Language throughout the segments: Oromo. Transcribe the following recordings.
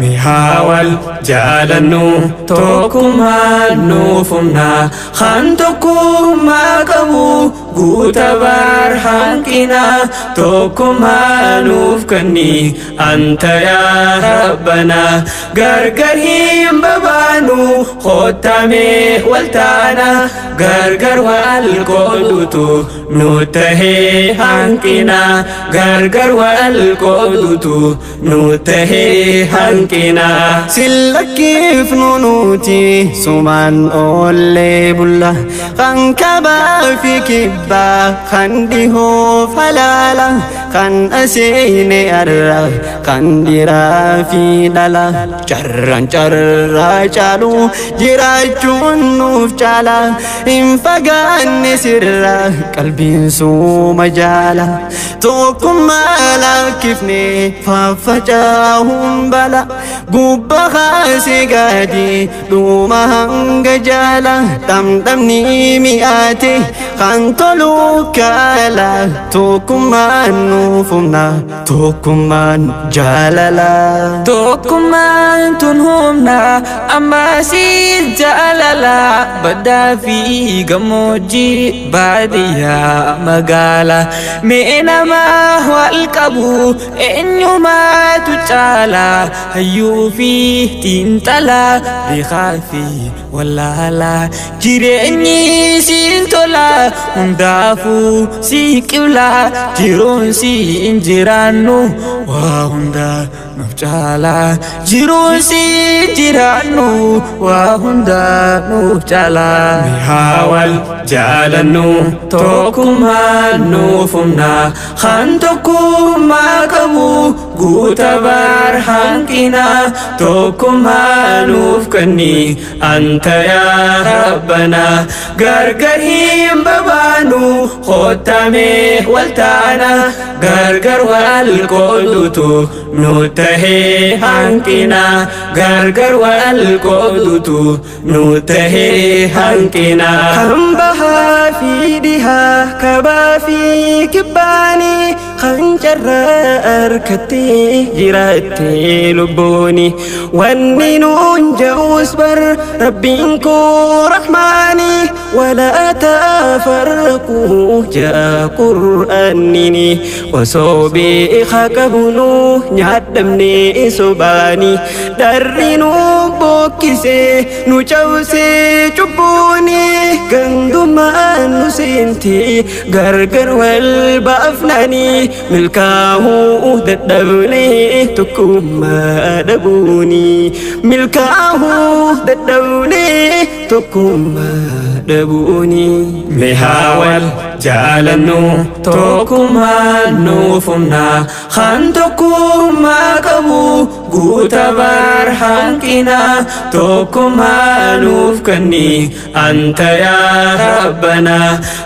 Mihaa wal jaalannu, tokkummaan nuuf humna. Kan tokkummaa qabu guuta bar hanqina. Tokkummaa nuuf kenni anta yaa Rabbana. Gargar hin babaanu, kottamee wal taana. Gargar wal qoodutu nu tahee hanqina. Gargar wal qoodutu nu tahee hanqina. Sillakkiifnu nuti sumaan oollee bulla, kan kabaa fi kibbaa, kan dhihoof halaala, kan aseene arra, kan dhiiraa fi dhala. Carraan carraa caalu jiraachuun nuuf caala, hin fagaanne sirra, qalbiin suuma jaala. Tokkummaa lakkifne faffacaahuun bala, gubba kaasee gadi dhuma hanga jaala. Dhamdhamni mi'aate kan tolu kaala, tokkummaan nuuf humna, tokkummaan jaalala. Tokkummaan tun humna, ammaasiis jaalala. Baddaa fi gammoojjii, baadiyyaa magaala. Mee nama wal qabu eenyumaatu caala? Hayyuu fi xiinxala, beekaa fi wallaala. Jireenyi siin tola, hundaafuu si qibla. Jiruun siin jiraannu waa hundaa nuuf caala. Jiruun siin jiraannu waa hundaa nuuf caala. Mihaa wal jaalannu, tokkummaan nuuf humna. Kan tokkummaa qabu guuta bar hanqina. Tokkummaa nuuf kenni anta yaa Rabbana. Gargar hin babaanu, kottamee wal taana. Gargar wal qoodutu nu tahee hanqina. Gargar wal qoodutu nu tahee hanqina. Kan bahaa fi dhihaa, kabaa fi kibbaanii, kan carraa harkattee jiraattee lubbuuni. Wanni nuun ja'us bar Rabbiin koo Rahmaani, walaa tafarraquu jaa Qur'aannini. Osoo beekaa qabnu nyaadhamne sobaani, dharri nu bokkisee nu cabsee cubbuuni. Gandummaan nu seente, gargar wal baafnani, milkaa'uu dadhabne tokkummaa dhabuuni. Milkaa'uu dadhabne tokkummaa dhabuuni. Mihaa wal jaalannu, tokkummaan nuuf humna. Kan tokkummaa qabu guuta bar hanqina. Tokkummaa nuuf kenni anta yaa Rabbana.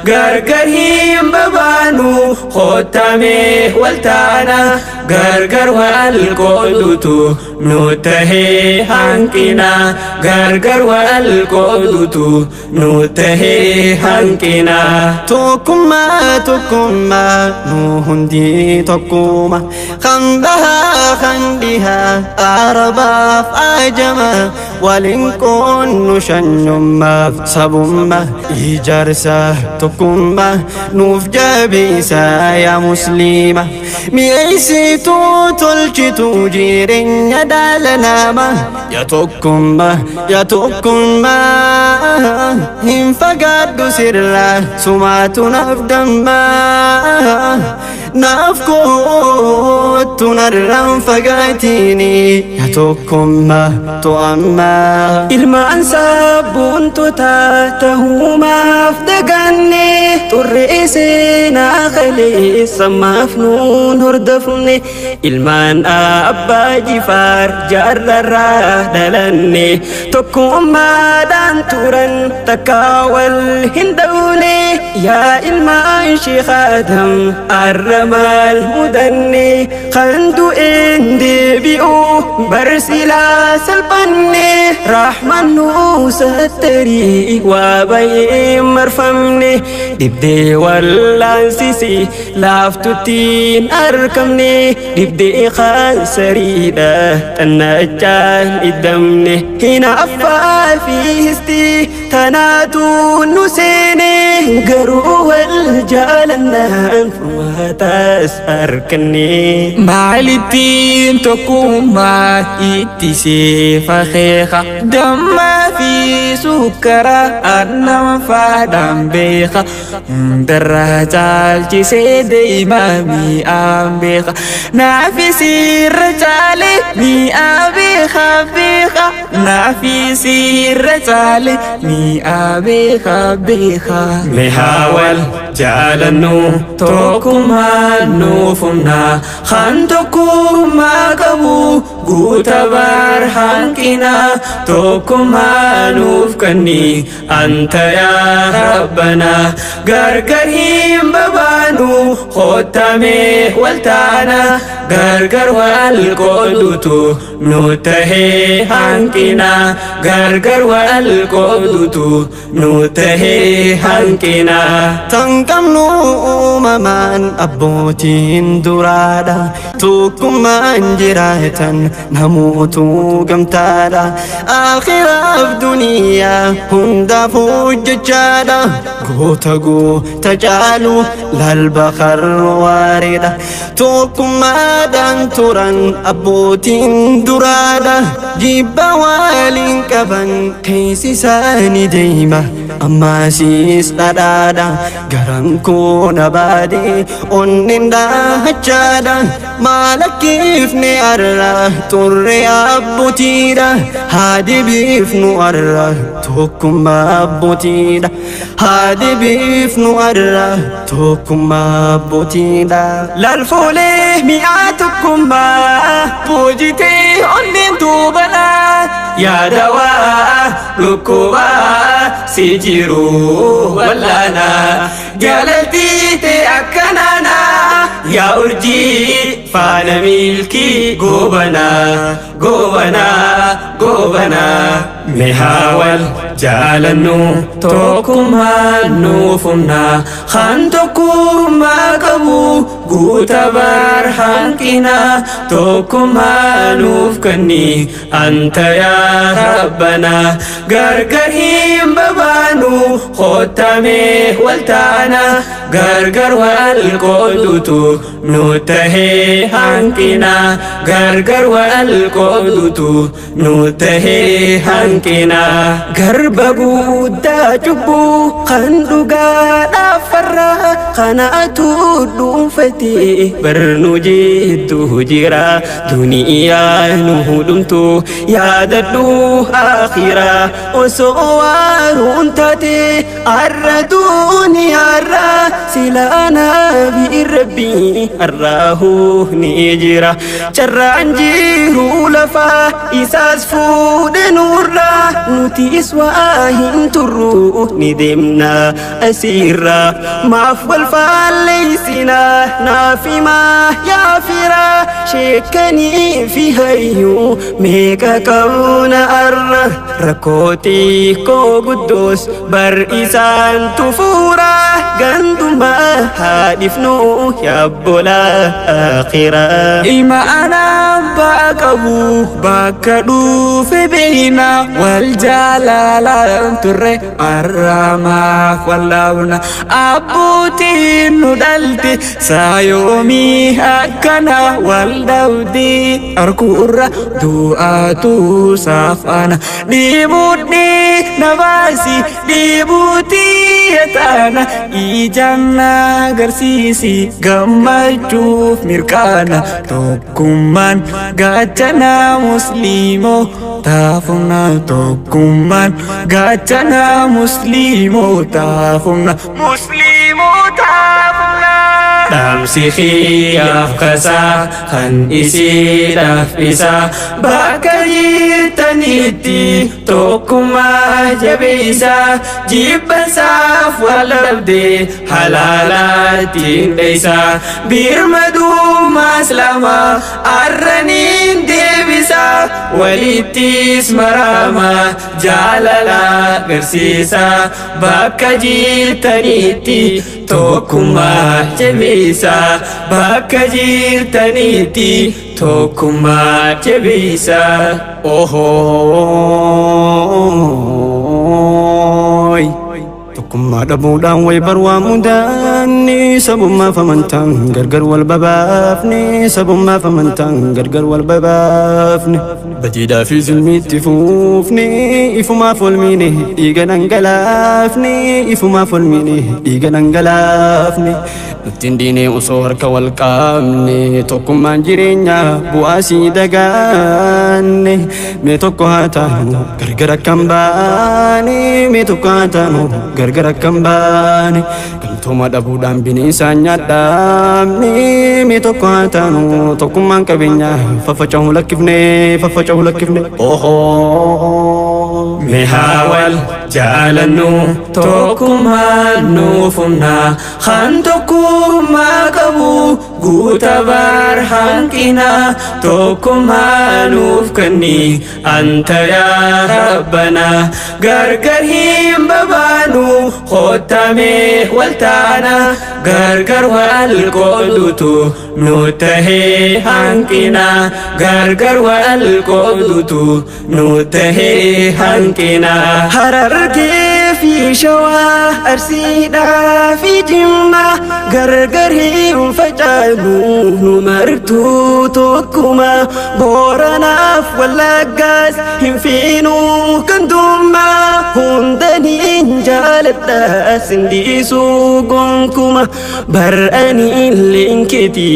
Gargar hin babaanu, kottamee wal taana. Gargar wal qoodutu nu tahee hanqina. Gargar wal qoodutu nu tahee hanqina. Tokkummaa, tokkummaa, nu hundi tokkuma, kan bahaa kan dhihaa, arabaaf ajama, waliin qoonnu shanyummaaf sabummaa. Ijaarsa tokkummaa nuuf jabeessa yaa musliima. Mi'eessituu tolchituu jireenya dhala namaa, yaa tokkummaa, yaa tokkummaa, hin fagaadhu sirraa, sumaatu naaf dammaa. Naaf kootu narraan fagaatini, yaa tokkummaa to'ammaa. Ilmaan sabboontotaa tahumaaf daganne, xurree seenaa kaleessa maaf nuun hordofne? Ilmaan Abbaa Jifaar jaarrarraa dhalanne, tokkummaadhaan turan takkaa wal hin dhawne. Yaa ilmaan Sheekh Adam arra maal mudanne? Kan du'een deebi'u bar silaa salphanne. Rahman nu sattarii waa baay'ee marfamne. Dhibdee wallaansisi laaftuttiin argamne. Dhibdee kaansariidha xannachaan iddamne. Hinaaffaa fi histi tanaatu nu seene. Garuu wal jaalannaan furmaataas arganne. Maalittiin tokkummaa itti seefa keeka, dammaa fi sukkara aannan faadhaan beeka, hundarraa caalchisee deemaa mi'aan beeka, naafisiirra caale mi'aa beeka beeka, naafisiirra caale mi'aa beeka beeka. Mee wal jaalannu, tokkummaan nuuf humna. Kan tokkummaa qabu guuta bar hanqina. Tokkummaa nuuf kenni anta yaa rabbana. Gargar hin babaanu, kottamee wal taana. Gargar wal qoodutu nu tahee hanqina. Gargar wal qoodutu nu tahee hanqina. Tan qabnu uumamaan abbootiin duraadha. Tokkummaan jiraatan namootu gamtaadha. Akhiraaf duniyaa hundaaf hojjechaadha. Goota goota caalu lalba karwaareedha. Tokkummaadhaan turan abbootiin duraadha. Jibba waliin qaban keessi isaanii deema. Ammaasiis dhadhaadha. Garan koo na baade onneen dhaachaadha. Maal akkiifne arra turre abbootiidha. Haa deebiifnu arra tokkummaa abbootiidha. Haa deebiifnu arra tokkummaa abbootiidha. Lalfoolee mi'aa tokkummaa boojitee onneen tuubanaa. Yaadawaa dhukkubaa si jiru wallaanaa. Jaalaltii ta'e akkanaanaa yaa urjii faana milkii goobanaa goobanaa goobanaa. Mee wal jaalannu, tokkummaan nuuf humna. Kan tokkummaa qabu guuta bar hanqina. Tokkummaa nuuf kenni anta yaa rabbana. Gargar hin babaanu, kottamee wal taana. Gargar wal qoodutu nu tahee hanqina. Gargar wal qoodutu nu tahee hanqina. Garba guddaa cubbuu kan dhugaadhaaf farra kanaatu dhuunfatee barnu jidduu jira. Duniyaa nu hudhumtu yaadadhu akhiraa. Osoo waaruun taate arra duniyaarra silaa nabi rabbii arraahuu ni jira. Carraan jiru lafaa isaas fuudhe nurra. Nutis waa hin turru, ni deemna asiirra. Maaf wal faalleessina? Naafimaa yaa fira, sheekanii fi hayyuu meeqa qabna arra? Rakkootii koo guddoos bar isaan tufuura. Gandumaa haadhifnu yaabbolaa akhiraa. Ilma abbaa qabu bakka dhufe beeyna, wal jaalalaan turre arramaaf wallaabna. Abbootiin nu dhalte saayoomii akkana wal dhabdee arkuurra du'aatu saafana. Dhiibudhee na baasi, dhiibuutii taana, ijaan agarsiisi gammachuuf mirqaana. Tokkummaan gaachana musliimoo taafumna. Tokkummaan gaachana musliimoo taafumna. Musliimoo taafumna. Dhaamsi kiyyaaf kasaa kan isiidhaaf isa bakka jirtanitti tokkummaa jabeessa jibbansaaf wal dhabdee halaalaattiin dheessa birmadummaa islaamaa arraniin deebisa walittis marama jaalala garsiisa bakka jirtanitti tokkummaa jabeessa bakka jirtanitti tokkummaa jabeessa. Ohooy. Tokkummaa dhabuudhaan way bar waa mudaanni sabummaaf amantaan gargar wal babaafne sabummaaf amantaan gargar wal babaafne badiidhaa fi zulmiitti fuufne ifumaaf wal miine dhiiga dhangalaafne ifumaaf wal miine dhiiga dhangalaafne nuttiin diinee osoo harka wal qaabne tokkummaan jireenya bu'aa sii dagaanne mee tokko haa taanu gargar akkam baane mee tokko haa taanu gargar akkam baane gamtooma dhabuudhaan bineensaan nyaadhaamne mee tokko haa taanu tokkummaan qabeenya faffaca'uu lakkifne faffaca'uu lakkifne. Ohoo. Mee haa wal jaalannu tokkummaan nuuf humna kan tokkummaa qabu guuta bar hanqina tokkummaa nuuf kenni anta yaa rabbana gargar hin babaanu kottamee wal taana gargar wal qoodutu nu tahee hanqina gargar wal qoodutu nu tahee hanqina. Harargee fi Shawaa Arsiidhaa fi Jimmaa gargar hin facaanu nu martuu tokkuma Booranaaf Wallaggaas hin fiinuu gandummaa hundaniin jaaladha sindiisuu gonkuma bar'aniin leenkeeti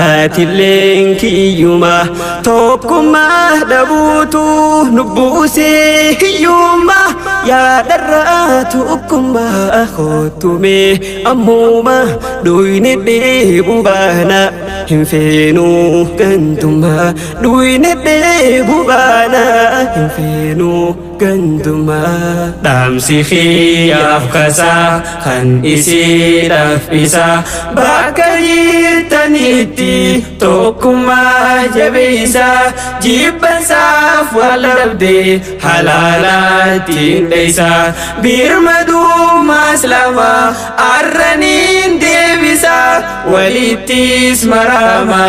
atilleen kiyyuma tokkummaa dhabuutu nu buusee hiyyummaa yaadarraa tokkummaa kottumee ammuma dhuyni dheebuu baana hin feenuu gandummaa dhuyni dheebuu baana hin feenuu gandummaa. Dhaamsi kiyyaaf kasaa kan isiidhaaf isa bakka jirtanitti tokkummaa jabeessa jibbansaaf wal dhabdee halaalaattiin dheessa birmadummaa islaamaa arraniin deebisa walittis marama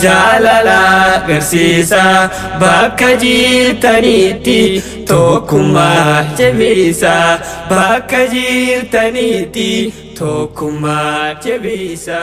jaalala garsiisa bakka jirtanitti tokkummaa jabeessa bakka jirtanitti tokkummaa jabeessa.